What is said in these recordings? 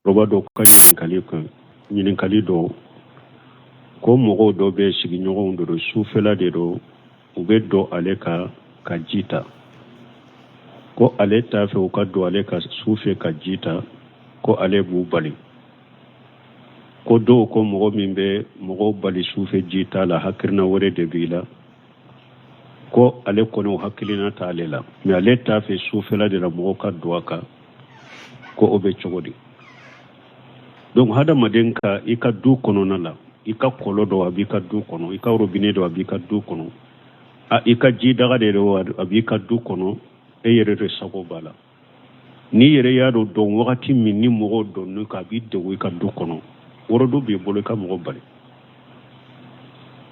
Cɛkɔrɔba dɔ ka ɲininkali kan ɲininkali dɔ ko mɔgɔw dɔ bɛ sigiɲɔgɔnw de don sufɛla de don u bɛ don ale kan ka ji ta ko ale t'a fɛ u ka don ale kan su fɛ ka ji ta ko ale b'u bali ko dɔw ko mɔgɔ min bɛ mɔgɔw bali su fɛ ji ta la hakilina wɛrɛ de b'i la ko ale kɔni o hakilina t'ale la mais ale t'a fɛ sufɛla de la mɔgɔw ka don a kan ko o bɛ cogo di. Donc hadamaden ka i ka du kɔnɔna la, i ka kɔlɔn dɔ a b'i ka du kɔnɔ, i ka robinet dɔ a b'i ka du kɔnɔ, a i ka jidaga de don a b'i ka du kɔnɔ, e yɛrɛ de sago b'a la. N'i yɛrɛ y'a dɔn don wagati min ni mɔgɔw donn'i kan a b'i degun i ka du kɔnɔ, worodu b'i bolo i ka mɔgɔ bali.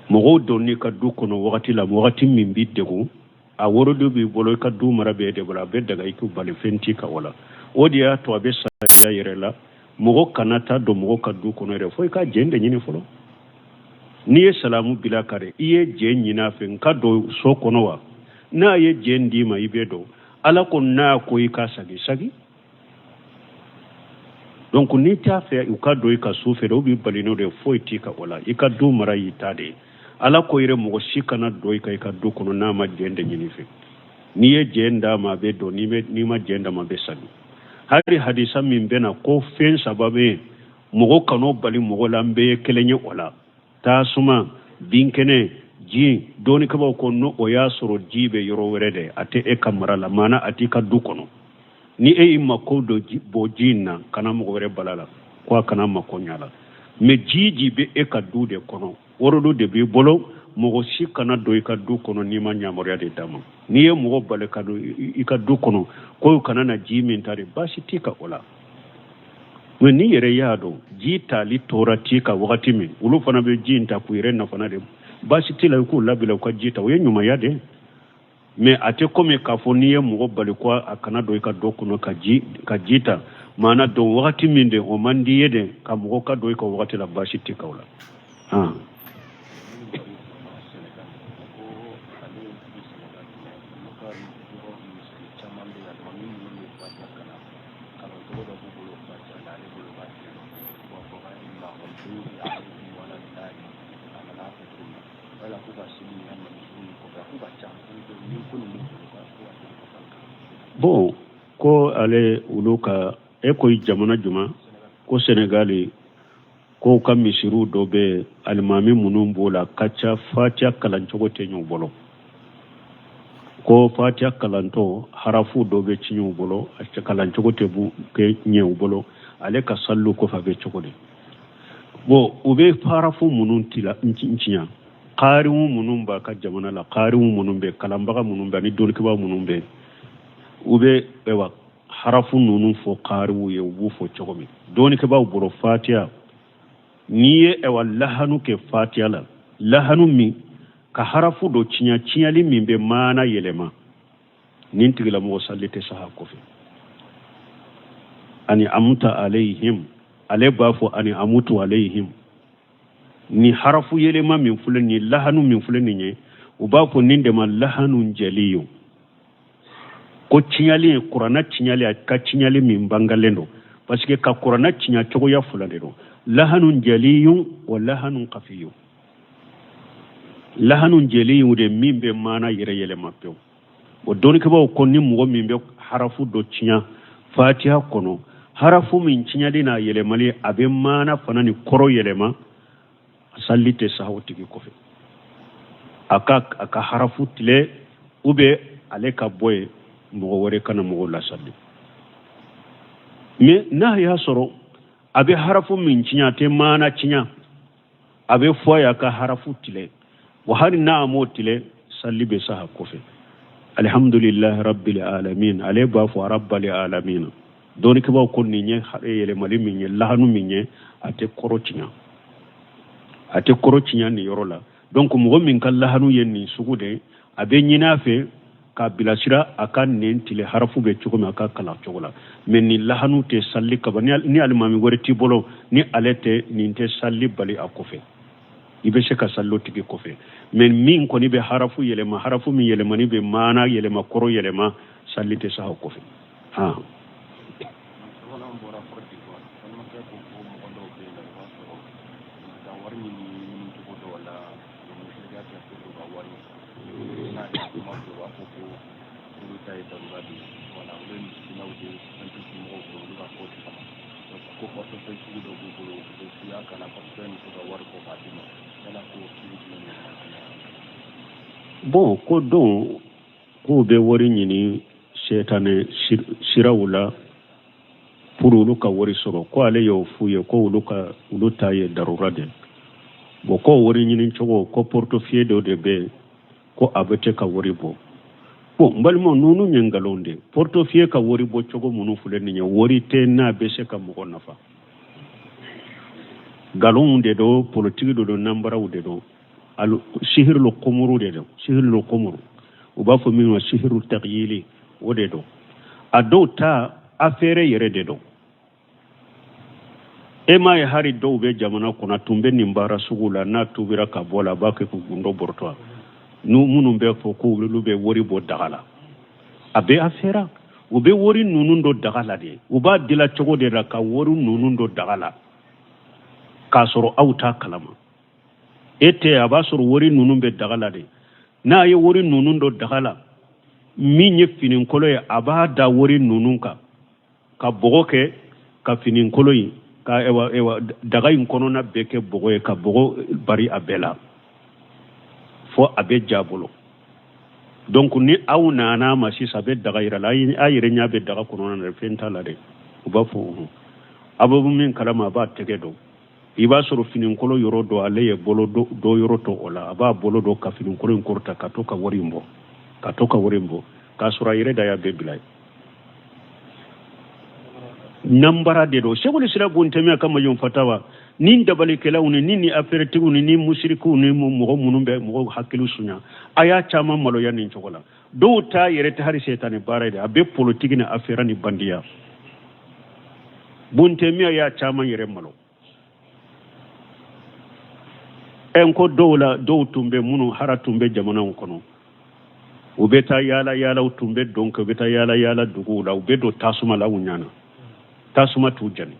Mɔgɔw donn'i ka du kɔnɔ wagati la, wagati min b'i degun, a worodu b'i bolo, i ka du mara b'e de bolo, a bɛ daga i k'u bali, fɛn t'i kan o la. O de y'a to a bɛ sariya yɛrɛ la, mɔgɔ kana taa don mɔgɔ ka du kɔnɔ yɛrɛ fo i ka jɛn de ɲini fɔlɔ. N'i ye salamu bila ka de, i ye jɛn ɲini a fɛ, n ka don so kɔnɔ wa? N'a ye jɛn d'i ma, i bɛ don. Ala ko n'a ko i ka sagi, sagi. Donc n'i t'a fɛ u ka don i ka su fɛ, u b'i bali n'o de ye, foyi t'i kan o la. I ka du mara y'i ta de ye. Ala ko yɛrɛ mɔgɔ si kana don i ka i ka du kɔnɔ n'a ma jɛn de ɲini fɛ. N'i ye jɛn d'a ma, a bɛ don, n'i ma jɛn d'a ma, a bɛ sagi. Hali hadisa min bɛ na ko fɛn saba bɛ yen, mɔgɔ kan'o bali mɔgɔ la, an bɛɛ ye kelen ye o la. Tasuma, binkɛnɛ, ji. Dɔnnikɛbaaw ko n'o o y'a sɔrɔ ji bɛ yɔrɔ wɛrɛ de, a tɛ e ka mara la, maana a t'i ka du kɔnɔ. Ni e y'i mako dɔ bɔ ji in na, kana mɔgɔ wɛrɛ bala la ko a kana mako ɲa la. Mais ji ji bɛ e ka du de kɔnɔ, worodu de b'i bolo, mɔgɔ si kana don i ka du kɔnɔ n'i ma yamaruya de d'a ma. N'i ye mɔgɔ bali ka don i ka du kɔnɔ ko kana na ji min ta de, baasi t'i kan o la. Mais n'i yɛrɛ y'a dɔn ji tali tɔɔrɔ t'i kan wagati min, olu fana bɛ ji in ta k'u yɛrɛ nafa de, baasi t'i la, i k'u labila u ka ji ta, o ye ɲumanya de. Mais a tɛ komi k'a fɔ n'i ye mɔgɔ bali ko a kana don i ka du kɔnɔ ka ji ta, maana don wagati min de o man di ye de ka mɔgɔ ka don i ka wagati la, baasi t'i kan o la. Bon, ko ale olu ka e ko jamana juma ko Senegali ko ka misiriw dɔ bɛ alimami minnu b'o la ka ca fatiya kalancogo tɛ ɲɛ u bolo, ko fatiya kalantɔ harafu dɔ bɛ tiɲɛ u bolo, a kalancogo tɛ kɛ ɲɛ u bolo, ale ka saliw kɔfɛ a bɛ cogo di? Bon, u bɛ harafu minnu tila tiɲɛ, kaariw minnu b'a ka jamana la, kaariw minnu bɛ, kalanbaga minnu bɛ ani dɔnnikɛbaa minnu bɛ, u bɛ ayiwa harafu ninnu fɔ kaariw ye, u b'u fɔ cogo min dɔnnikɛbaaw bolo fatiya, n'i ye ayiwa lahanu kɛ fatiya la, lahanu min ka harafu dɔ tiɲɛ, tiɲɛli min bɛ maana yɛlɛma, nin tigilamɔgɔ sali tɛ saha kɔfɛ. Ani amuta alayhim, ale b'a fɔ ani amutu alayhim, ni harafu yɛlɛma min filɛ nin ye, lahanu min filɛ nin ye, u b'a fɔ nin de ma lahanu jɛliyo, ko tiɲɛli ye kuranna tiɲɛli, a ka tiɲɛli min bangalen don, parce que ka kuranna tiɲɛ cogoya fila de don, lahanu jɛliyo wa lahanu kafiyo. Lahanu jɛliyo de min bɛ maana yɛrɛ yɛlɛma pewu. O dɔnnikɛbaaw ko ni mɔgɔ min bɛ harafu dɔ tiɲɛ fatiha kɔnɔ, harafu min tiɲɛli n'a yɛlɛmali a bɛ maana fana ni kɔrɔ yɛlɛma, sali tɛ saha o tigi kɔfɛ, a ka harafu tile ou bien ale ka bɔ yen, mɔgɔ wɛrɛ kana mɔgɔw lasali. Mais n'a y'a sɔrɔ a bɛ harafu min tiɲɛ, a tɛ maana tiɲɛ, a bɛ fɔ a y'a ka harafu tile, wa hali n'a m'o tile, sali bɛ saha kɔfɛ. Alihamdulilahi rabbil alamin, ale b'a fɔ rabbal alamin. Dɔnnikɛbaaw ko nin ye yɛlɛmali min ye, lahanu min ye, a tɛ kɔrɔ tiɲɛ, a tɛ kɔrɔ tiɲɛ nin yɔrɔ la. Donc mɔgɔ min ka lahanu ye nin sugu de ye, a bɛ ɲini a fɛ k'a bilasira a ka nin tile harafu bɛ cogo min, a ka kalan cogo la. Mais nin lahanu tɛ sali kaba, ni alimami wɛrɛ t'i bolo ni ale tɛ, nin tɛ sali bali a kɔfɛ, i bɛ se ka sali o tigi kɔfɛ. Mais min kɔni bɛ harafu yɛlɛma, harafu min yɛlɛmani bɛ maana yɛlɛma, kɔrɔ yɛlɛma, sali tɛ saha kɔfɛ. Han. bɔra Côte d'Ivoire. Balimakɛ ko ko mɔgɔ dɔw bɛ yen nɔ, i b'a sɔrɔ u bɛ taa wari ɲini ɲinicogo dɔw la, u bɛ musiriya kɛ pour que u ka wari sɔrɔ. N'a ye kuma fɔ, u b'a fɔ ko olu ta ye darura de ye. Wala olu ye misikinɛw de ye, fɛn tɛ somɔgɔw fɛ, olu ka ko tɛ kama. Donc ko portefeuille sugu dɔ b'u bolo, u bɛ suya ka na portefeuille muso ka wari bɔ k'a d'i ma. Yala ko kiri jumɛn de bɛ? Bon, ko don k'u bɛ wari ɲini sɛtanɛ siraw la pour olu ka wari sɔrɔ, ko ale y'o f'u ye ko olu ka olu ta ye darura de. Bon, ko wari ɲini cogo, ko portefeuille dɔ de bɛ yen ko a bɛ tɛ ka wari bɔ. Bon, n balimaw, ninnu ye nkalon de. Portefeuille ka wari bɔ cogo minnu filɛ nin ye, wari tɛ n'a bɛ se ka mɔgɔ nafa. Nkalonw de don, politiki de don, nanbaraw de don, sihirilu komuru de don. Sihirilu komuru, u b'a fɔ min ma sihiru tagiyili, o de don. A dɔw ta affaire yɛrɛ de don. E m'a ye, hari dɔw bɛ jamana kɔnɔ, a tun bɛ nin baara sugu la, n'a tubira ka bɔ la, a b'a kɛ k'u gundo bɔrɔtɔ. N'u minnu bɛ fɔ ko olu bɛ wari bɔ daga la, a bɛ affaire, u bɛ wari ninnu don daga la de. U b'a dila cogo de la ka wari ninnu don daga la k'a sɔrɔ aw t'a kalama. E tɛ, a b'a sɔrɔ wari ninnu bɛ daga la de. N'a ye wari ninnu don daga la, min ye finikolo ye, a b'a da wari ninnu kan ka bɔgɔ kɛ ka finikolo in ka ewa ewa daga in kɔnɔna bɛɛ kɛ bɔgɔ ye, ka bɔgɔ bari a bɛɛ la fo a bɛ ja bolo. Donc ni aw nana ma sisan, a bɛ daga yira la, a yɛrɛ ɲɛ bɛ daga kɔnɔna na, fɛn t'a la dɛ. U b'a fɔ unhun, a bɛ min kalama, a b'a tɛgɛ don, i b'a sɔrɔ finikolo yɔrɔ dɔ, ale ye bolo dɔ yɔrɔ to o la, a b'a bolo dɔ ka finikolo in kɔrɔta ka to ka wari in bɔ, ka to ka wari in bɔ, k'a sɔrɔ a yɛrɛ da y'a bɛɛ bila ye. Nanbara de don. Sekuli sira Bun Temiya ka Majmu Fatawa ni dabalikɛlaw ni afɛrɛtigiw ni musirikiw ni mɔgɔ minnu bɛ mɔgɔw hakili sunya, a y'a caman maloya nin cogo la. Dɔw ta yɛrɛ tɛ hali sɛtanɛ baara ye dɛ, a bɛ politiki ni afɛrɛ ni bandiya. Bun Temiya y'a caman yɛrɛ malo. N ko dɔw la, dɔw tun bɛ minnu hara tun bɛ jamanaw kɔnɔ, u bɛ taa yaala yaala, u tun bɛ don kɛ, u bɛ taa yaala yaala duguw la, u bɛ don tasuma la u ɲana, tasuma t'u jani,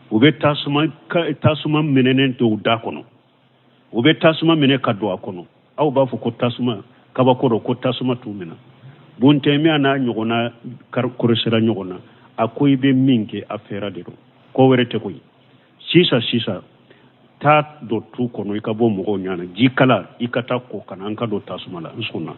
u bɛ tasuma minɛnen to u da kɔnɔ, u bɛ tasuma minɛ ka don a kɔnɔ. Aw b'a fɔ ko tasuma kabako don, ko tasuma t'u minɛ. Bun Temiya n'a ɲɔgɔnna kɔrɔsira ɲɔgɔn na, a ko i bɛ min kɛ a fɛɛrɛ de don, ko wɛrɛ tɛ koyi. Sisan sisan, taa don tu kɔnɔ, i ka bɔ mɔgɔw ɲana, ji kala, i ka taa ko kana an ka don tasuma la, n sɔnna.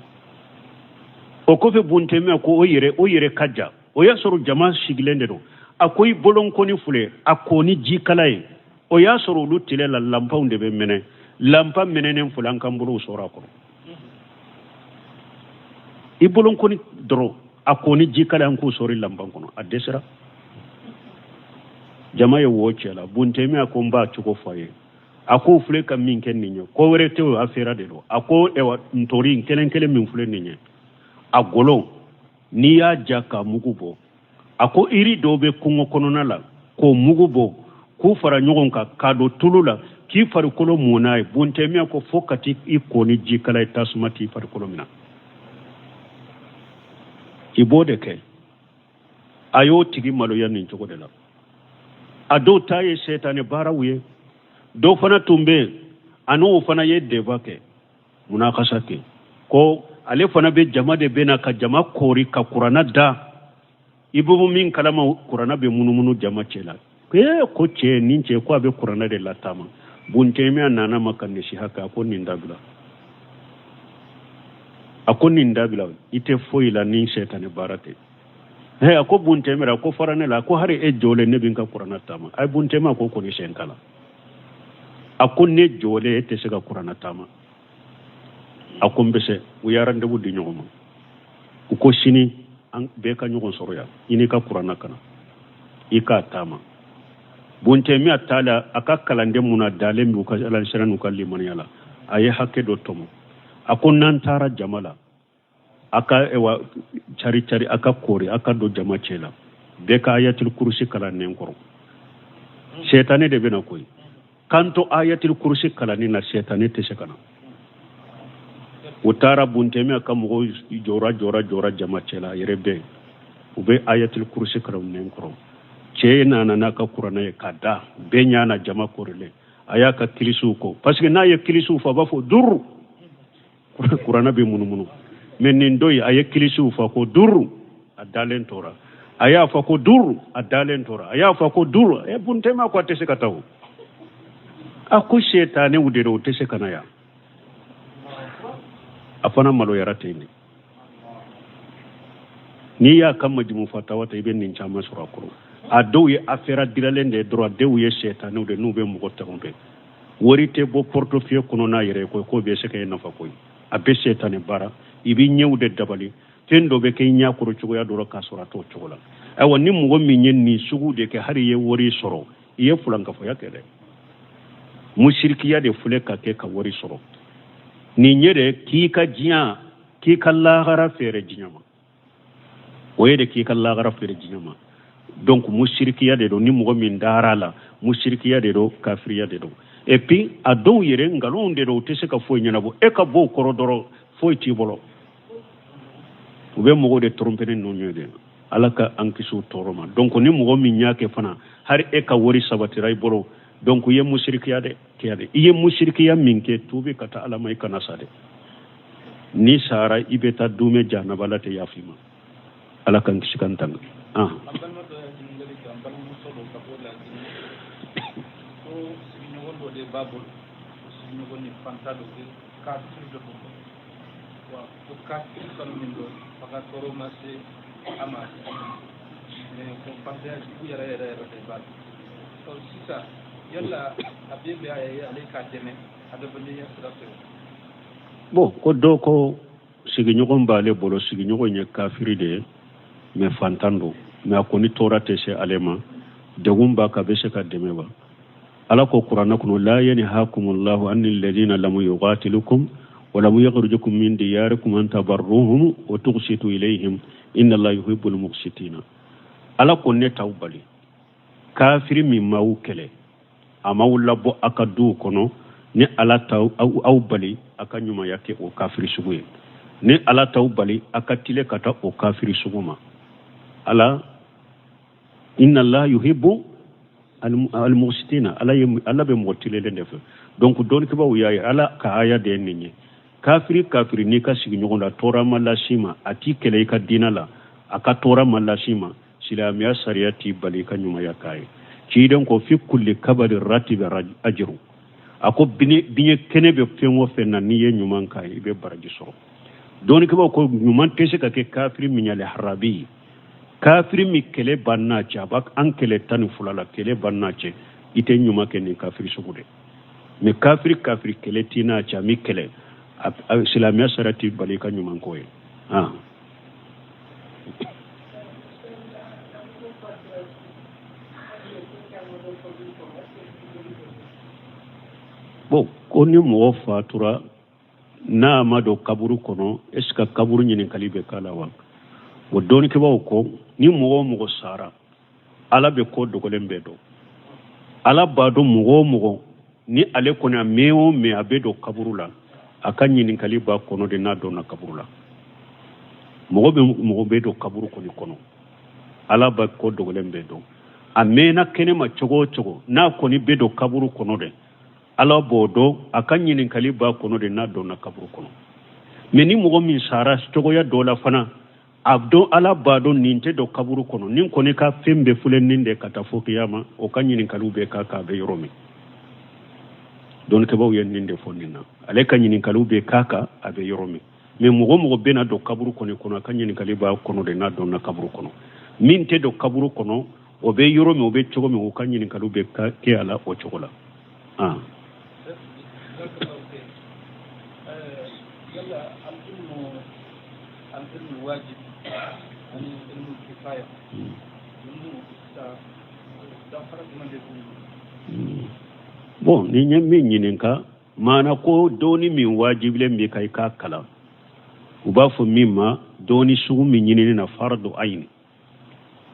O kɔfɛ Bun Temiya ko o yɛrɛ ka ja, o y'a sɔrɔ jama sigilen de don. A ko i bolonkɔni filɛ, a ko ni ji kala ye. O y'a sɔrɔ olu tile la lanpaw de bɛ mɛnɛ, lanpa mɛnɛnen filɛ, an k'an bolow sɔrɔ a kɔrɔ. I bolonkɔni dɔrɔn, a ko ni ji kala, an k'u sɔrɔ lanpa kɔnɔ. A dɛsɛra, jama ye wo cɛ la. Bun Temiya ko n b'a cogo fɔ a ye. A ko filɛ ka min kɛ nin ye, ko wɛrɛ tɛ o, affaire de don. A ko ewa ntori in kelen kelen min filɛ nin ye, a golo n'i y'a ja k'a mugu bɔ, a ko iri dɔw bɛ kungo kɔnɔna la k'o mugu bɔ k'u fara ɲɔgɔn kan k'a don tulu la k'i farikolo mun n'a ye. Bun Temiya ko fo ka t'i ko ni ji kala ye, tasuma t'i farikolo minɛ. I b'o de kɛ. A y'o tigi maloya nin cogo de la. A dɔw ta ye sɛtanɛ baaraw ye. Dɔw fana tun bɛ yen, a n'o fana ye débat kɛ, munakasa kɛ, ko ale fana bɛ jama de bɛ na ka jama koori ka kuranna da. I bɛ min kalama, kuranna bɛ munumunu jama cɛ la. Ee, ko cɛ nin cɛ ko a bɛ kuranna de lataama. Bun Temiya nana ma ka nasiha kɛ, a ko nin dabila, a ko nin dabila, i tɛ foyi la ni sɛtanɛ baara tɛ. He, a ko Bun Temiya, a ko fara ne la, a ko hari e jɔlen ne bɛ n ka kuranna taama. A ye Bun Temiya ko kɔni sen kala, a ko ne jɔlen e tɛ se ka kuranna taama. A ko n bɛ se. U ye rendez-vous di ɲɔgɔn ma, u ko sini an bɛɛ ka ɲɔgɔn sɔrɔ yan, i n'i ka kuranna ka na i k'a taama. Bun Temiya taala, a ka kalanden mun na dalen b'u ka ala siran n'u ka limaniya la, a ye hakɛ dɔ tɔmɔ. A ko n'an taara jama la, a ka ewa cari cari, a ka koori, a ka don jama cɛ la, bɛɛ ka ayatul kurusi kalan nɛn kɔrɔ. Sɛtanɛ de bɛna koyi. K'an to ayatul kurusi kalanni na, sɛtanɛ tɛ se ka na. U taara, Bun Temiya ka mɔgɔw jɔra jɔra jɔra jama cɛ la, a yɛrɛ bɛɛ u bɛ ayatul kurusi kalan nɛn kɔrɔ. Cɛ nana n'a ka kuranɛ ye ka da bɛɛ ɲɛ na, jama korilen. A y'a ka kilisiw ko, parce que n'a ye kilisiw fɔ, a b'a fɔ duuru, kuranɛ bɛ munumunu. Mais nin dɔ in, a ye kilisiw fɔ ko duuru, a dalen tora. A y'a fɔ ko duuru, a dalen tora. A y'a fɔ ko duuru. E buntema ko a tɛ se ka taa o. A ko setanɛw de don, o tɛ se ka na yan. A fana maloyara ten de. N'i y'a ka majumu fatawa ta, i bɛ nin caman sɔrɔ a kɔrɔ. A dɔw ye affaire dilalen de ye dɔrɔn, a dɔw ye setanɛw de, n'u bɛ mɔgɔ tromper. Wari tɛ bɔ portefeuille kɔnɔ n'a yɛrɛ ye koyi, k'o bɛ se ka e nafa koyi. A bɛ setanɛ baara, i b'i ɲɛw de dabali, fɛn dɔ bɛ kɛ i ɲɛ kɔrɔ cogoya dɔ la k'a sɔrɔ a t'o cogo la. Ayiwa, ni mɔgɔ min ye nin sugu de kɛ, hali i ye wari sɔrɔ, i ye fulankafoya kɛ dɛ. Musirikiya de filɛ ka kɛ ka wari sɔrɔ. Nin ye de k'i ka diɲɛ, k'i ka lahara feere diɲɛ ma. O ye de k'i ka lahara feere diɲɛ ma. Donc musirikiya de don. Ni mɔgɔ min dara a la, musirikiya de don, kafiriya de don. Et puis a dɔw yɛrɛ nkalonw de don, u tɛ se ka foyi ɲɛnabɔ. E ka bɔ o kɔrɔ dɔrɔn, foyi t'i bolo. U bɛ mɔgɔw de tromper ni ninnu ye de. Ala ka an kisi o tɔɔrɔ ma. Donc ni mɔgɔ min y'a kɛ fana, hali e ka wari sabatira i bolo, donc i ye musirikiya de kɛ de. I ye musirikiya min kɛ, tuubi ka taa Ala ma, i kana sa dɛ. N'i sara, i bɛ taa dumɛ jahanaba la, tɛ yafa i ma. Ala k'an kisi k'an tanga. An balima dɔ ye ɲininkali kɛ, an balimamuso dɔ ka bɔ Laginɛ, ko sigiɲɔgɔn dɔ de b'a bolo, o sigiɲɔgɔn ni fanta dɔ bɛ, kafiri dɔ don wa, ko kafiri kanu min don, a ka tɔɔrɔ ma se a ma, mais ko fantanya jugu yɛrɛ yɛrɛ yɛrɛ de b'a la. Ɔ sisan, yala a bɛ bɛn a ye ale k'a dɛmɛ adamadenya sira fɛ? Bon, ko dɔ ko sigiɲɔgɔn b'ale bolo, sigiɲɔgɔn ye kafiri de ye, mais fantan don, mais a kɔni tɔɔrɔ tɛ se ale ma, degun b'a kan, a bɛ se ka dɛmɛ wa? Ala ko kuranɛ kɔnɔ: la yanhakumullahu anil ladina lam yuqatilukum wa lam yukhrijukum min diyarikum an tabarruhum wa tuqsitu ilayhim inna allaha yuhibbul muqsitina. Ala ko ne t'aw bali, kafiri min m'aw kɛlɛ, a m'aw labɔ a ka duw kɔnɔ, ni Ala t'aw aw bali a ka ɲumanya kɛ o kafiri sugu ye, ni Ala t'aw bali a ka tile ka taa o kafiri sugu ma. Ala inna allaha yuhibbu almuqsitina. Ala ye, Ala bɛ mɔgɔ tilelen de fɛ. Donc dɔnnikɛbaaw y'a ye, Ala ka aya de ye nin ye: kafiri kafiri n'i ka sigiɲɔgɔn la, tɔɔrɔ ma las'i ma, a t'i kɛlɛ i ka diinɛ la, a ka tɔɔrɔ ma las'i ma, silamɛya sariya t'i bali i ka ɲumanya k'a ye. Ciden ko fi kulli kabadi ratibi ajiru. A ko biɲɛ kɛnɛ bɛ fɛn o fɛn na, n'i ye ɲuman k'a ye, i bɛ baraji sɔrɔ. Dɔnnikɛbaaw ko ɲuman tɛ se ka kɛ kafiri min y'ale harabi ye, kafiri min kɛlɛ b'an n'a cɛ, a b'an kɛlɛ 12 la, kɛlɛ b'an n'a cɛ, i tɛ ɲuman kɛ nin kafiri sugu de. Mais kafiri kafiri kɛlɛ t'i n'a cɛ, a m'i kɛlɛ, silamɛya sariya t'i bali i ka ɲuman k'o ye. Bon, ko ni mɔgɔ fatura n'a ma don kaburu kɔnɔ, est ce que kaburu ɲininkali bɛ k'a la wa? O dɔnnikɛbaaw ko ni mɔgɔ o mɔgɔ sara, Ala bɛ ko dogolen bɛɛ dɔn. Ala b'a dɔn mɔgɔ o mɔgɔ ni ale kɔni a mɛn o mɛn a bɛ don kaburu la, a ka ɲininkali b'a kɔnɔ de n'a donna kaburu la. Mɔgɔ bɛ mɔgɔ bɛ don kaburu kɔni kɔnɔ, Ala b'a ko dogolen bɛɛ dɔn. A mɛnna kɛnɛma cogo o cogo, n'a kɔni bɛ don kaburu kɔnɔ de, Ala b'o dɔn, a ka ɲininkali b'a kɔnɔ de n'a donna kaburu kɔnɔ. Mais ni mɔgɔ min sara cogoya dɔ la fana, a dɔn, Ala b'a dɔn nin tɛ don kaburu kɔnɔ, nin kɔni ka fɛn bɛɛ filɛ nin de ka taa fo kiyama, o ka ɲininkaliw bɛ k'a kan a bɛ yɔrɔ min. Dɔnnikɛbaaw ye nin de fɔ nin na, ale ka ɲininkaliw bɛ k'a kan a bɛ yɔrɔ min. Mais mɔgɔ mɔgɔ bɛna don kaburu kɔni kɔnɔ, a ka ɲininkali b'a kɔnɔ de n'a donna kaburu kɔnɔ. Min tɛ don kaburu kɔnɔ, o bɛ yɔrɔ min, o bɛ cogo min, o ka ɲininkaliw bɛ kɛ a la o cogo la. Yala al-ilmu wajib ani ilmu kifaya, ninnu danfara jumɛn de b'u? Bon, ni ye min ɲininka, maana ko dɔɔni min wajibilen bɛ ka i k'a kalan, u b'a fɔ min ma dɔɔni sugu min ɲinini na fardu ayini,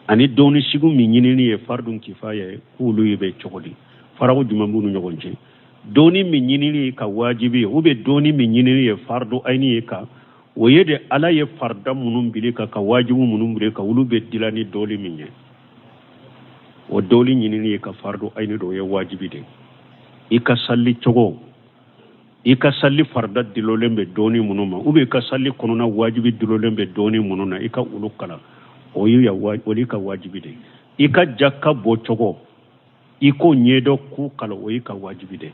ani dɔɔni sugu min ɲinini ye fardu kifaya ye, k'olu ye bɛ cogo di, faraw jumɛn b'u ni ɲɔgɔn cɛ? Dɔɔni min ɲinini ye ka wajibi ye, ou bien dɔɔni min ɲinini ye fardu ayini ye ka, o ye de Ala ye farida minnu bili ka wajibu minnu bili ka, olu bɛ dila ni dɔɔni min ye. O dɔɔni ɲinini ye ka fardu ayini dɔ, o ye wajibi de ye. I ka sali cogo, i ka sali farida dulolen bɛ dɔɔni minnu ma, ou bien i ka sali kɔnɔna wajibi dulolen bɛ dɔɔni minnu na, i ka olu kalan, o y'i ka wajibi de ye. I ka jaka bɔ cogo, i k'o ɲɛdɔn k'u kalan, o y'i ka wajibi de ye.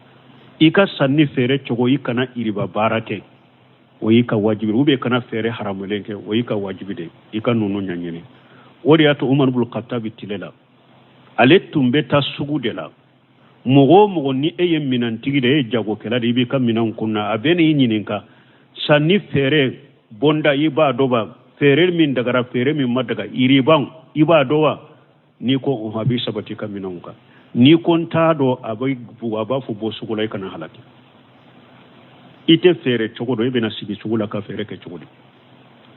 I ka sanni feere cogo, i kana iriba baara kɛ, o y'i ka wajibi, ou bien kana feere haramulen kɛ, o y'i ka wajibi de ye. I ka ninnu ɲɛɲini. O de y'a to Umaru bulu Katabi tile la, ale tun bɛ taa sugu de la. Mɔgɔ o mɔgɔ ni e ye minɛntigi de ye, e ye jagokɛla de ye, i b'i ka minɛnw kunna, a bɛ n'i ɲininka sanni feere bonda, i b'a dɔn wa? Feere min dagara, feere min ma daga, iriban, i b'a dɔn wa? N'i ko ɔhɔn, a b'i sabati i ka minɛnw kan. N'i ko n t'a dɔn, a bɛ bugu, a b'a fɔ bɔ sugu la, i kana halaki. I tɛ feere cogo dɔn, i bɛna sigi sugu la ka feere kɛ cogo di?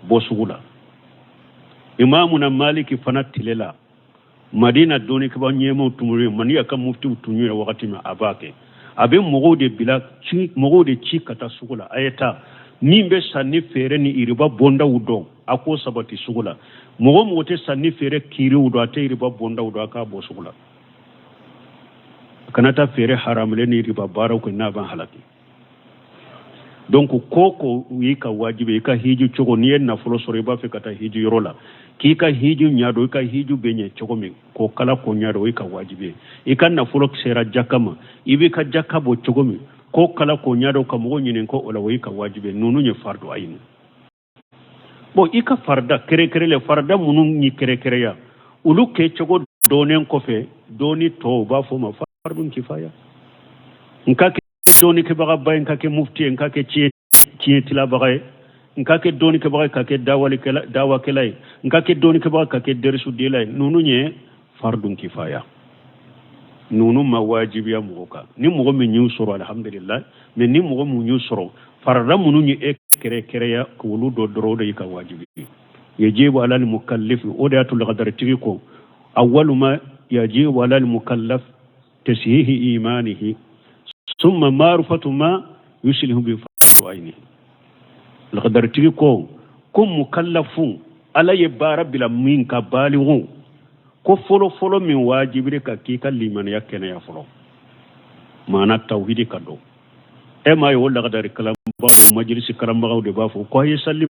Bɔ sugu la. Imamuna Maliki fana tile la, Madina dɔnnikɛbaa ɲɛmaaw tun bɛ yen, Madina ka muftiw tun ye wagati min, a b'a kɛ, a bɛ mɔgɔw de bila ci, mɔgɔw de ci ka taa sugu la, a ye taa min bɛ sanni feere ni iriba bondaw dɔn, a k'o sabati sugu la. Mɔgɔ o mɔgɔ tɛ sanni feere kiiriw dɔn, a tɛ iriba bondaw dɔn, a k'a bɔ sugu la. A kana taa feere haramulen ni iriba baaraw kɛ n'a b'an halaki. Donc ko ko y'i ka wajibi, i ka hiji cogo, n'i ye nafolo sɔrɔ i b'a fɛ ka taa hiji yɔrɔ la, k'i ka hiji ɲɛ dɔn, i ka hiji bɛ ɲɛ cogo min, k'o kala k'o ɲɛ dɔn, o y'i ka wajibi ye. I ka nafolo sera jaka ma, i b'i ka jaka bɔ cogo min, k'o kala k'o ɲɛ dɔn, ka mɔgɔw ɲininka o la, o y'i ka wajibi ye. Ninnu ye fardu ayini. Bon, i ka farida kɛrɛnkɛrɛnlen, farida minnu ni kɛrɛnkɛrɛnya, olu kɛcogo dɔnnen kɔfɛ, dɔɔni tɔ u b'a fɔ o ma fardun kifaya. N ka kɛ dɔɔnikɛbagaba ye, n ka kɛ mufti ye, n ka kɛ tiɲɛtilabaga ye, n ka kɛ dɔɔnikɛbaga ye, ka kɛ dawakɛla ye, n ka kɛ dɔɔnikɛbaga, ka kɛ dɛrisudela ye, ninnu ye fardun kifaya. Ninnu ma wajibiya mɔgɔ kan. Ni mɔgɔ min y'u sɔrɔ, alhamdulillah, mais ni mɔgɔ min y'u sɔrɔ, farida minnu ye e kɛrɛkɛrɛya k'olu dɔ dɔrɔn, o de y'i ka wajibi ye. Yajibu alal mukallifi, o de y'a to lagadaritigi ko awwalu ma yajibu alal mukallaf tasihihi imanihi summa ma'rifatu ma yuslihu bi fardu aynihi. Lagadaritigi ko mukallafu, ala ye baara bila min ka baligu, ko fɔlɔ fɔlɔ min wajibiri ka k'i ka limaniya kɛnɛya fɔlɔ, maana tawhidi ka dɔn. E m'a ye o lagadari kalanbagaw, majilisi kalanbagaw de b'a fɔ ko a ye saliw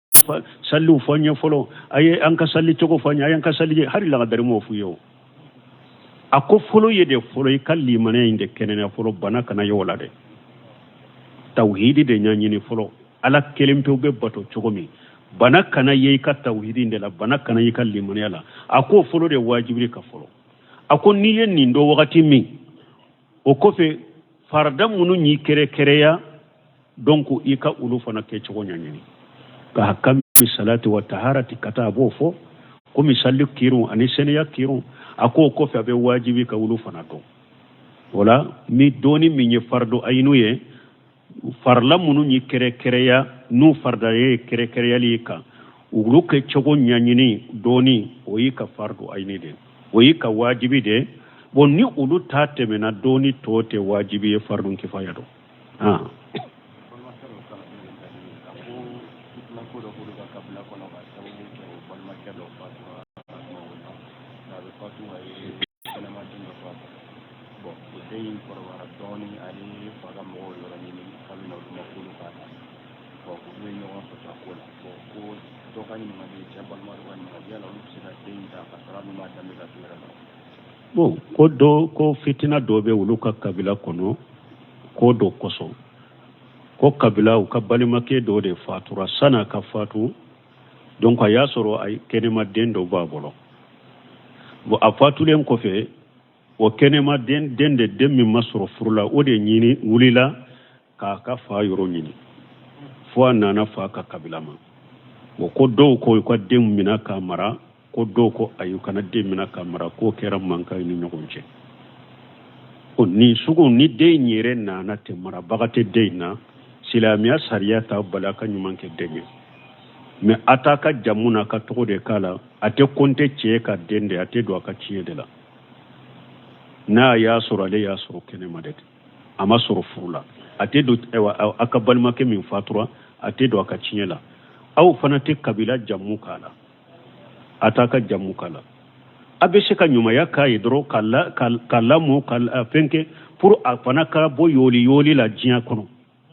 fɔ an ye fɔlɔ, a ye an ka sali cogo fɔ an ye, a y'an ka sali, hali lagadari m'o f'u ye o. A ko fɔlɔ ye de fɔlɔ i ka limaniya in de kɛnɛya fɔlɔ, bana kana ye o la dɛ. Tawhidi de ɲɛɲini fɔlɔ, ala kelen pewu bɛ bato cogo min, bana kana ye i ka tawhidi de la, bana kana ye i ka limaniya la. A ko fɔlɔ de wajibiri ka fɔlɔ. A ko n'i ye nin dɔn wagati min, o kɔfɛ farida minnu y'i kɛrɛkɛrɛya, donc i ka olu fana kɛcogo ɲɛɲini. Ka hakami salati wa taharati ka taa, a b'o fɔ komi sali kiriw ani sɛnɛya kiriw. A k'o kɔfɛ a bɛ wajibi ka olu fana dɔn. O la ni dɔɔni min ye fardu ayinu ye, farila minnu ye kɛrɛkɛrɛya, n'u farida ye kɛrɛkɛrɛyali ye kan olu kɛcogo ɲɛɲini dɔɔni, o y'i ka fardu ayini de, o y'i ka wajibi de. Bon, ni olu ta tɛmɛna, dɔɔni tɔ tɛ wajibi ye, fardu kifaya don. Bon, ko dɔ ko fitina dɔ bɛ olu ka kabila kɔnɔ, ko dɔ kosɔn, ko kabila u ka balimakɛ dɔ de fatura. San'a ka fatu, donc a y'a sɔrɔ a kɛnɛma den dɔ b'a bolo. Bon, a fatulen kɔfɛ, o kɛnɛma den de, den min ma sɔrɔ furu la, o de ɲini wulila k'a ka fa yɔrɔ ɲini fo a nana fa ka kabila ma. Bon, ko dɔw ko u ka den minɛ k'a mara, ko dɔw ko ayi, u kana den minɛ k'a mara, k'o kɛra mankan ye ni ɲɔgɔn cɛ. Ko nin sugu ni den yɛrɛ nana ten, marabaga tɛ den na, silamɛya sariya t'a bali a ka ɲuman kɛ den ye, mais a t'a ka jamu n'a ka tɔgɔ de k'a la, a tɛ kɔnte cɛ ka den de, a tɛ don a ka tiɲɛ de la. N'a y'a sɔrɔ ale y'a sɔrɔ kɛnɛma dɛ, a ma sɔrɔ furu la, a tɛ don a ka balimakɛ min fatura, a tɛ don a ka tiɲɛ la. Aw fana tɛ kabila jamu k'a la, a t'a ka jamu k'a la. A bɛ se ka ɲumanya k'a ye dɔrɔn ka lamɔ ka fɛn kɛ pour a fana ka bɔ yooli yooli la diɲɛ kɔnɔ,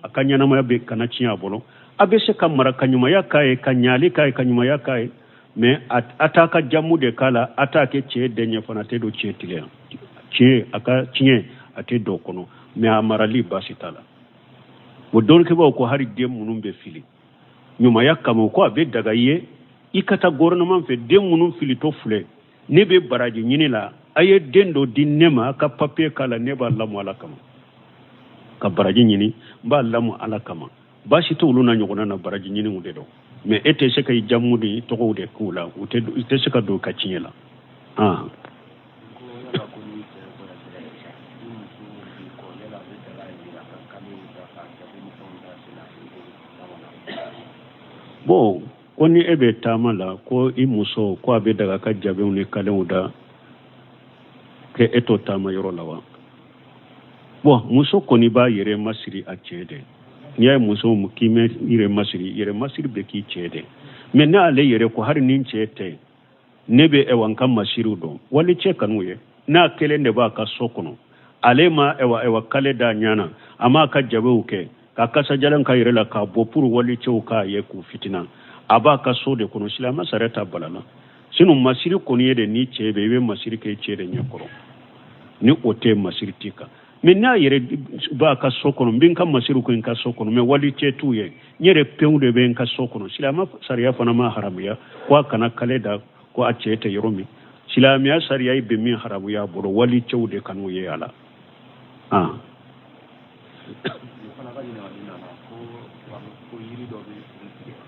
a ka ɲɛnamaya bɛ kana tiɲɛ a bolo. A bɛ se ka mara ka ɲumanya k'a ye, ka ɲali k'a ye, ka ɲumanya k'a ye, mais a t'a ka jamu de k'a la, a t'a kɛ cɛ den ye fana, a tɛ don cɛ tile yan, cɛ a ka tiɲɛ a tɛ don o kɔnɔ, mais a marali baasi t'a la. O dɔnnikɛbaaw ko hali den minnu bɛ fili ɲumanya kama, ko a bɛ daga i ye i ka taa gouvernement fɛ, den minnu filitɔ filɛ, ne bɛ baraji ɲini la, a ye den dɔ di ne ma, a ka papiye k'a la, ne b'a lamɔ Ala kama, ka baraji ɲini, n b'a lamɔ Ala kama. Baasi tɛ olu na ɲɔgɔnna na, baraji ɲiniw de don, mais e tɛ se ka i jamu ni tɔgɔw de k'u la, u tɛ, i tɛ se ka don ka tiɲɛ la. Ko yala ko ni cɛ voyagera ni muso b'i kɔ, yala a bɛ daga ye a ka kalew da ka jabe ni fɛnw da sen na i bolo taama na? Bon, ko ni e bɛ taama la, ko i muso ko a bɛ daga ka jabew ni kalew da kɛ e to taama yɔrɔ la wa? Bon, muso kɔni b'a yɛrɛ masiri a cɛ de. N'i y'a ye muso k'i mɛ yɛrɛ masiri, yɛrɛ masiri bɛ k'i cɛ de. Mais n'ale yɛrɛ ko hali ni cɛ tɛ, ne bɛ ɛwa n ka masiriw dɔn, wali cɛ kanu ye, n'a kelen de b'a ka so kɔnɔ, ale ma ɛwa kale da ɲɛ na, a m'a ka jabew kɛ ka kasajalan ka yɛrɛ la k'a bɔ pour wali cɛw k'a ye k'u fitina, a b'a ka so de kɔnɔ, silamɛ sariya t'a bala la. Sinon masiri kɔni ye de, ni cɛ bɛ, i bɛ masiri kɛ cɛ de ɲɛkɔrɔ, ni o tɛ masiri t'i kan. Mais n'a yɛrɛ b'a ka so kɔnɔ, n bɛ n ka masiriw kɛ n ka so kɔnɔ, mais wali cɛ t'u ye, n yɛrɛ pewu de bɛ n ka so kɔnɔ, silamɛ sariya fana ma haramuya ko a kana kale da ko a cɛ tɛ yɔrɔ min. Silamɛya sariya bɛ min haramuya a bolo, wali cɛw de kan'u ye a la. Nin fana ka ɲininkali nana ko yiri dɔ bɛ siri tigɛ,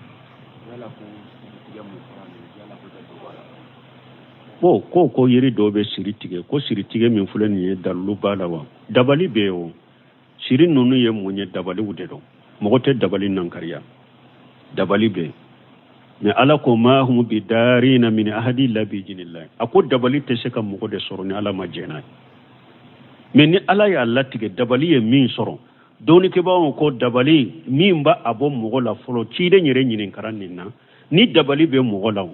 yala ko siri tigɛ mun fɔra nin ye, yala ko dalu b'a la? Bon, ko yiri dɔw bɛ siri tigɛ, ko siri tigɛ min filɛ nin ye, dalilu b'a la wa? Dabali bɛ yen o. Siri ninnu ye mun ye? Dabaliw de don, mɔgɔ tɛ dabali nankariya, dabali bɛ yen. Mais Ala ko ma hum bi darina min ahadi illa bi idhnillah, a ko dabali tɛ se ka mɔgɔ de sɔrɔ ni Ala ma jɛn n'a ye. Mais ni Ala y'a latigɛ dabali ye min sɔrɔ, dɔnnikɛbaaw ko dabali min b'a a bɔ mɔgɔ la fɔlɔ, ciden yɛrɛ ɲininkara nin na, ni dabali bɛ mɔgɔ la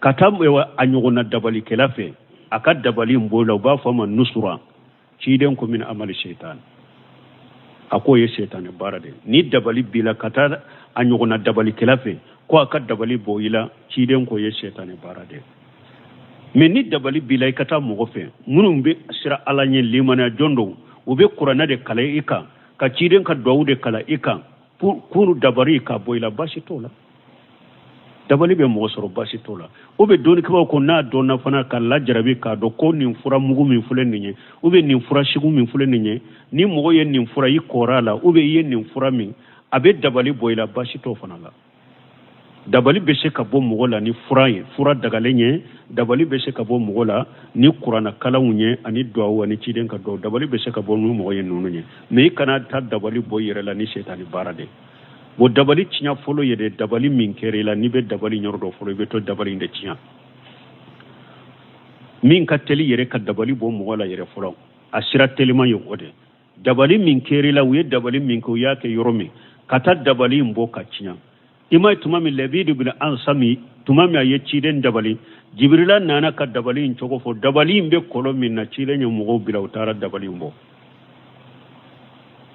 ka taa a ɲɔgɔnna dabalikɛla fɛ, a ka dabali in bɔ la, u b'a fɔ a ma nusura, ciden ko min amali seitan, a k'o ye seitanɛ baara de. Ni dabali b'i la ka taa a ɲɔgɔnna dabalikɛla fɛ ko a ka dabali bɔ i la, ciden k'o ye seitanɛ baara de. Mais ni dabali b'i la i ka taa mɔgɔ fɛ minnu bɛ sira Ala ɲɛ, limaniya jɔn don, u bɛ kuranɛ de kalan i kan, ka ciden ka duwawu de kalan i kan pour dabali ka bɔ i la, baasi t'o la. Dabali bɛ mɔgɔ sɔrɔ, baasi t'o la. O bɛ dɔnnikɛbaaw ko n'a dɔnna fana ka lajarabi k'a dɔn ko nin fura mugu min filɛ nin ye, ou bien nin fura sugu min filɛ nin ye, ni mɔgɔ ye nin fura i kɔrɔ a la, ou bien i ye nin fura min, a bɛ dabali bɔ i la, baasi t'o fana la. Dabali bɛ se ka bɔ mɔgɔ la ni fura ye, fura dagalen ye, dabali bɛ se ka bɔ mɔgɔ la ni kuranna kalanw ye, ani duwawu ani ciden ka duwawu, dabali bɛ se ka bɔ ni mɔgɔ ye ninnu ye. Mais i kana taa dabali bɔ i yɛrɛ la ni setani baara de. Bon, dabali tiɲɛ fɔlɔ ye de, dabali min kɛra i la, n'i bɛ dabali yɔrɔ dɔ fɔlɔ, i bɛ to dabali in de tiɲɛ. Min ka teli yɛrɛ ka dabali bɔ mɔgɔ la yɛrɛ fɔlɔ, a sira teliman ye o de. Dabali min kɛra i la, u ye dabali min kɛ, u y'a kɛ yɔrɔ min, ka taa dabali in bɔ ka tiɲɛ. I ma ye tuma min Labidu bin Ansami, tuma min a ye ciden dabali, Jibirila nana ka dabali in cogo fɔ, dabali in bɛ kɔlɔn min na, ciden ye mɔgɔw bila u taara dabali in bɔ.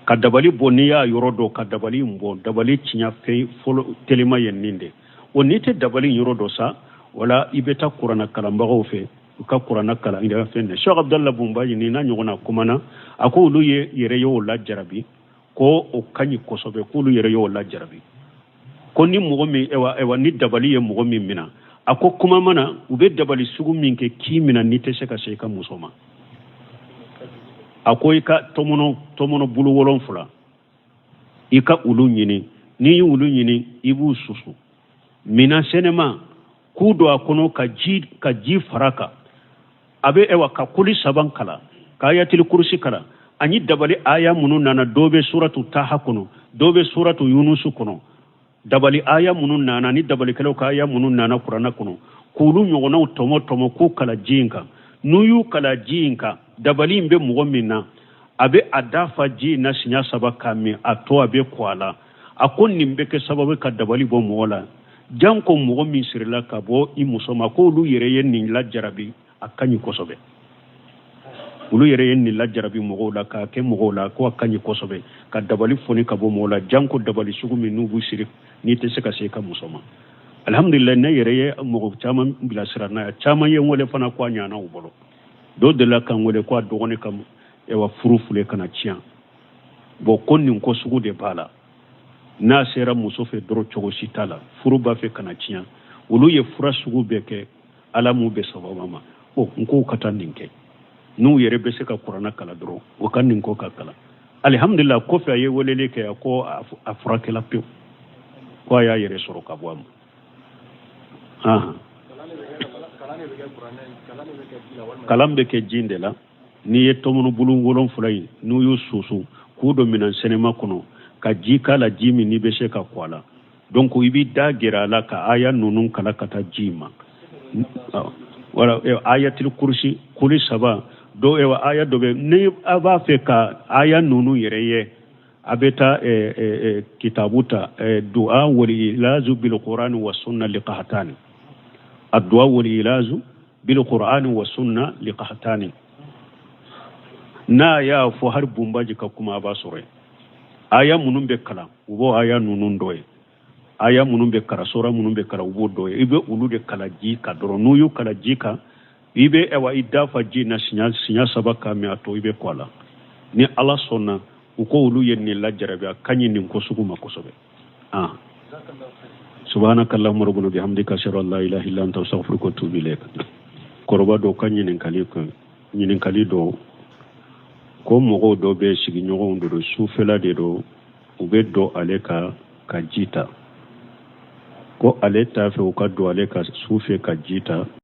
Ka dabali bɔ, n'i y'a yɔrɔ dɔn ka dabali in bɔ, dabali tiɲɛ fɛn fɔlɔ telima ye nin de. O n'i tɛ dabali in yɔrɔ dɔn sa, wala i bɛ taa kuranna kalanbagaw fɛ, u ka kuranna kalan i fɛn de. Cheikh Abdallah Bumbayi ni n'a ɲɔgɔnna kumana, a ko olu ye yɛrɛ y'o lajarabi, ko o ka ɲi kosɛbɛ, k'olu yɛrɛ y'o lajarabi, ko ni mɔgɔ min ɛwa ni dabali ye mɔgɔ min minɛ, a ko kuma mana u bɛ dabali sugu min kɛ k'i minɛ n'i tɛ se ka se i ka muso ma, a ko i ka tɔmɔnɔ bolo 7 i ka olu ɲini, n'i y'olu ɲini i b'u susu minan sɛnɛma k'u don a kɔnɔ ka ji fara kan, a bɛ ɛwa ka kuli 3 kalan, ka ayatili kurusi kalan, ani dabali aya minnu nana, dɔw bɛ suratu taha kɔnɔ, dɔw bɛ suratu yunusu kɔnɔ, dabali aya minnu nana ni dabalikɛlaw ka aya minnu nana kuranɛ kɔnɔ, k'olu ɲɔgɔnnaw tɔmɔ tɔmɔ k'u kala ji in kan. N'u y'u kala ji in kan, dabali in bɛ mɔgɔ min na, a bɛ a dafa ji in na siɲɛ 3 k'a min, a tɔ a bɛ kɔ a la. A ko nin bɛ kɛ sababu ka dabali bɔ mɔgɔ la. Janko mɔgɔ min sirila ka bɔ i muso ma, ko olu yɛrɛ ye nin lajarabi, a ka ɲi kosɛbɛ. Olu yɛrɛ ye nin lajarabi mɔgɔw la k'a kɛ mɔgɔw la ko a ka ɲi kosɛbɛ, ka dabali foni ka bɔ mɔgɔw la, janko dabali sugu min n'u b'u siri n'i tɛ se ka se i ka muso ma. Alihamudulila, ne yɛrɛ ye mɔgɔ caman bilasira n'a ye, caman ye n wele fana ko a ɲana u bolo. Dɔ delila ka n wele ko a dɔgɔnin ka ewa furu filɛ ka na tiɲɛ. Bon, ko nin ko sugu de b'a la, n'a sera muso fɛ dɔrɔn cogo si t'a la, furu b'a fɛ ka na tiɲɛ. Olu ye fura sugu bɛɛ kɛ, ala m'u bɛn sababa ma. O n k'u ka taa nin kɛ, n'u yɛrɛ bɛ se ka kuranna kalan dɔrɔn, u ka nin ko ka kalan. Alihamudulila, kɔfɛ a ye weleli kɛ, a ko a furakɛla pewu, ko a y'a yɛrɛ sɔrɔ ka bɔ a ma. Kalan bɛ kɛ ji de la. N'i ye tɔmɔnɔ bulu 7 in, n'u y'u susu k'u don minɛn sɛnɛma kɔnɔ ka ji k'a la, ji min n'i bɛ se ka ko a la, donc i b'i da gɛrɛ a la ka aya ninnu kalan ka taa ji ma. Wala ayatil kurusi kuli saba dɔ, ewa aya dɔ bɛ, ni a b'a fɛ ka aya ninnu yɛrɛ ye, a bɛ taa kitabu ta, du'a wal ilazu bil qur'ani wa sunna liqahtani, addu'a wal ilazu bil qur'ani wa sunna liqahtani. N'a y'a fɔ hali bunbaji ka kuma, a b'a sɔrɔ yen. Aya minnu bɛ kalan, u b'o aya ninnu dɔ ye. Aya minnu bɛ kalan, sura minnu bɛ kalan, u b'o dɔ ye. I bɛ olu de kalan ji kan dɔrɔn. N'u y'u kalan ji kan, i bɛ ɛwa i da fa ji na siɲɛ saba k'a min, a to i bɛ kɔ a la. Ni ala sɔnna, u ko olu ye nin lajarabi, a ka ɲi nin ko sugu ma kosɛbɛ. Ah, subhanaka allahumma rabbana bihamdika, ashhadu an la ilaha illa anta, astaghfiruka wa atubu ilayk. Kɔrɔba dɔ ka ɲininkali kɛ, ɲininkali dɔ ko mɔgɔw dɔ bɛ sigiɲɔgɔnw de don, sufɛla de don, u bɛ don ale kan ka ji ta, ko ale t'a fɛ u ka don ale kan su fɛ ka ji ta.